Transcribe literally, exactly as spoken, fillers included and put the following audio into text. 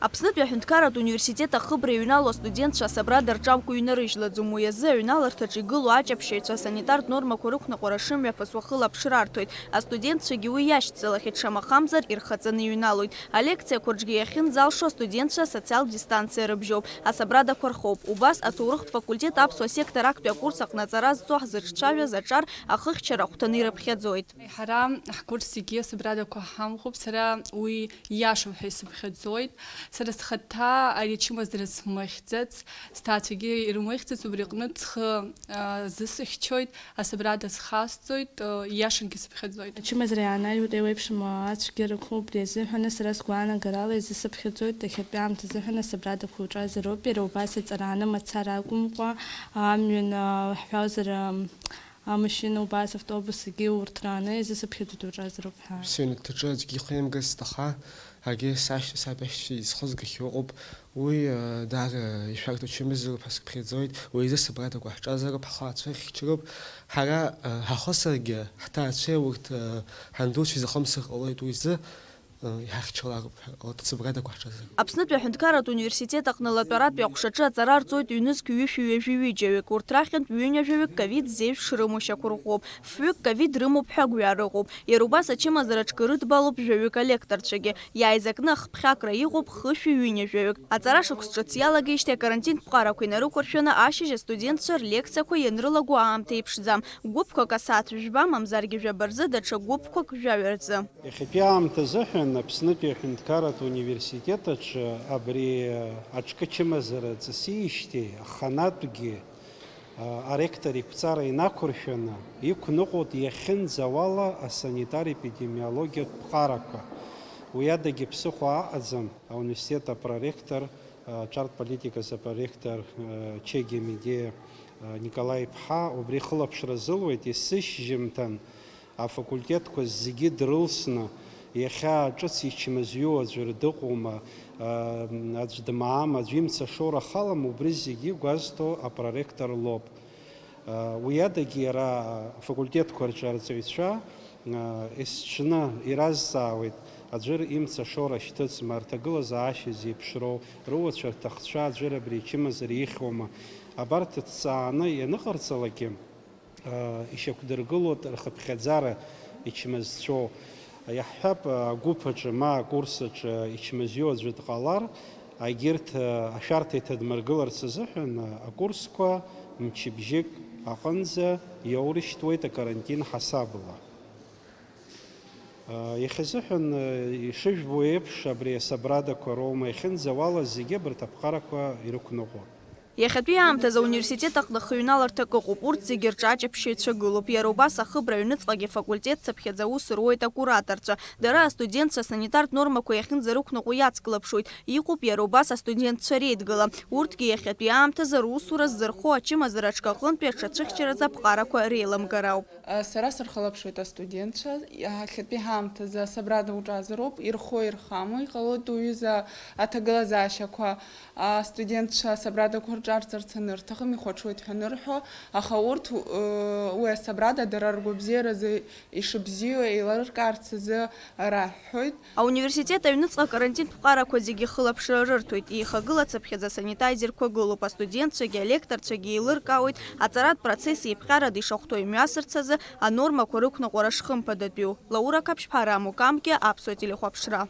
Аԥснытәи аҳәынҭқарратә университет ахыбра иҩналоу астудентцәа асабрада рҿамкәа иҩнарыжьлаӡом. Уи азы аҩналарҭаҿы игылоу аҷаԥшьаҩцәа асанитартә нормақәа рықәныҟәара шымҩаԥысуа хылаԥшра арҭоит. Астудентцәагьы уи иашьцылахьеит, шамахамзар ирхаҵаны иҩналоит. Алекциақәа рҿгьы иахьынӡалшо астудентцәа асоциалтә дистанциа рыбжьоуп, асабрадақәа рхоуп. Убас аҭоурыхтә факультет аԥсуа сектор актәи акурс аҟны аҵара зҵо ҳзыҿцәажәаз аҿар ахыхьчара ахәҭаны ирыԥхьаӡоит. Ҳара ҳкурс зегьы асабрадақәа ҳамхуп, сара уи ииашоуп ҳәа исыԥхьаӡоит. Сара схаҭа ари ачымазара смыхьӡац, сҭаацәагьы ирмыхьӡац, убри аҟнытә схы, а, зысыхьчоит, асабрада схасҵоит, а, ииашангьы сыԥхьаӡоит. Ачымазара иаанажьуеит еиуеиԥшым ацәгьарақәа, убри азыҳәаны сара сгәаанагарала изысыԥхьаӡоит, иахьатәи аамҭазыҳәан асабрадақәа уҿазароуп, иара убас аҵарааны мацара акәымкәа, амҩан, а, ҳҳәозар, ам, амашьына убас, автобус, зегьы урҭ рааны изысыԥхьаӡоит уҿазароуп ҳәа. Сыҩнаҭаҿы аӡәгьы ихеимгац сҭахаа, ҳаргьы сашьцәа, саб иашьцәа изхызгахьоу ыҟоуп. Уи, а, даара ишәарҭоу чымазароуп ҳәа сыԥхьаӡоит. Уи азы асабрадақәа ҳҿазароуп, ҳхы ацәа ихьчароуп. Ҳара, а, ҳахысыргьы, ҳҭаацәеи урҭ, а, ҳандуцәеи изахымсыр ҟалоит. Уи азы, а, иҳахьчалароуп ҳәа ҟалоит, асабрадақәа ҳҿазароуп. Аԥснытәи аҳәынҭқарратә университет аҟны латәаратәи аҟәшаҿы аҵара рҵоит ҩнызқь ҩышәи ҩажәи ҩыџьаҩык. Урҭ рахьынтә ҩынҩажәаҩык ковид зеижә шрымоу шьақәырӷәӷәоуп. Фҩык ковид рымоуп ҳәа гәҩа рыҟоуп. Иара убас ачымазара аҿкы рыдбалоуп жәаҩык алекторцәагьы. Иааизакны ахԥхьакра иҟоуп хышәи ҩынҩажәаҩык. Аҵара шықәс ҿыц иалагеижьҭеи акарантинтә ԥҟарақәа инарықәыршәаны ашьыжь астудентцәа рлекциақәа ианрылаго аамҭа иԥшӡам. Гәыԥқәак асааҭ жәба, мамзаргьы жәаба рзы даҽа гәыԥқәак жәаҩа рзы. Иахьатәи аамҭа азыҳәан Аԥснытәи аҳәынҭқарратә университет аҿы абри аҿкы чымазара ҵысижьҭеи аханатәгьы аректор иқәҵара инақәыршәаны, иқәныҟәоит иахьынӡауала асанитар-епидемиологиатә ԥҟарақәа. Уи адагьы ԥсыхәа аҟаӡам ауниверситет апроректор, аҿартә политиказ апроректор, Чегемидиа Николаи-иԥҳа, убри хылаԥшра азылуеит, есышьжьымҭан афакультетқәа зегьы дрылсны, иахьа ҿыц ичмазаҩу аӡәыр дыҟоума, аӡә дмаам, аӡә имца ашоура халам, убри зегьы игәазҭо апроректор лоуп. Уи адагьы иара афакультетқәа рҿы арҵаҩцәа есҽны иразҵаауеит, аӡәыр имца ашоура шьҭыҵма, рҭагылазаашьа зеиԥшроу, руацәа рҭахцәа аӡәыр абри ачымазара ихьуама, абарҭ ҭҵааны ианыҟарҵалакгьы, ишьақәдыргылоит рхыԥхьаӡара ичмазцәоу. Иаҳҳәап, агәыԥ аҿы ма акурс аҿы ичмазаҩу аӡәы дҟалар, егьырҭ ашәарҭа иҭадмыргыларц азыҳәан акурсқәа мчыбжьык аҟынӡа иоурышьҭуеит акарантин ҳасабала. Иахьазыҳәан, ишыжәбо еиԥш, абри асабрадақәа роума иахьынӡауала зегьы абарҭ аԥҟарақәа ирықәныҟәо. Иахьатәи аамҭазы ауниверситет аҟны хыҩналарҭак ыҟоуп, урҭ зегьы рҿы аҷаԥшьаҩцәа гылоуп. Иара убас ахыбра аҩныҵҟагьы афакультет цыԥхьаӡа аус руеит акураторцәа. Дара астудентцәа асанитартә нормақәа иахьынӡарықәныҟәо иацклаԥшуеит. Иҟоуп иара убас астудентцәа реидгыла. Урҭгьы иахьатәи аамҭазы русура ззырхо ачымазара аҿкы аҟынтәи аҽацәыхьчаразы аԥҟарақәа реиламгара ауп. Сара сырхылаԥшуеит астудентцәа, иахьатәи ҳаамҭазы асабрада уҿазароуп, ирхо ирхамо, иҟалоит уҩыза аҭагылазаашьақәа астудентцәа асабрадақәа рҿарҵарц анырҭахым, ихәаҽуеит ҳәа анырҳәо, аха урҭ, уи асабрада дара ргәабзиаразы ишыбзиоу еилыркаарц азы раҳҳәоит. Ауниверситет аҩныҵҟа акарантинтә ԥҟарақәа зегьы хылаԥшра рырҭоит, еихагылацыԥхьаӡа асанитайзерқәа гылоуп, астудентцәагьы алекторцәагьы еилыркаауеит, аҵаратә процесс еиԥҟьарада ишахәҭоу имҩасырц азы анормақәа рықәныҟәара шхымԥадатәиу. Лаура Қаԥшьԥҳа, Рамо Камкиа, Аԥсуа телехәаԥшра.